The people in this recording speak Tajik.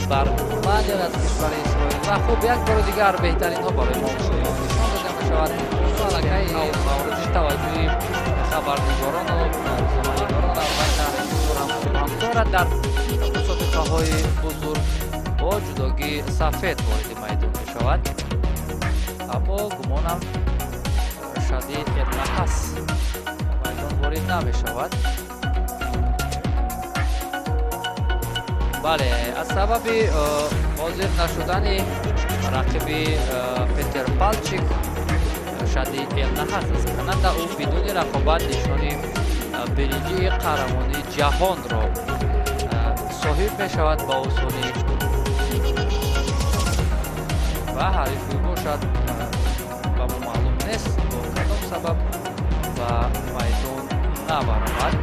Барманер аз кишвари Исроил. Ва хуб, як бори дигар беҳтаринҳо барои мо нишон дода мешавад. Аллакай мавриди таваҷҷӯҳи хабарнигорону рӯзноманигорон, албатта, ҳам дорад. Дар мусобиқаҳои бузург бо ҷудогии сафед вориди майдон мешавад, аммо гумонам, Шади Элнахас майдон ворид намешавад. Бале, аз сабаби ҳозир нашудани рақиби Петер Палчик, Шади Элнахас аз Канада, ӯ бидуни рақобат нишони биринҷии қаҳрамонии ҷаҳонро соҳиб мешавад ба осонӣ ва ҳарифи бошад, ба мо маълум нест, бо кадом сабаб ба майдон набаромад.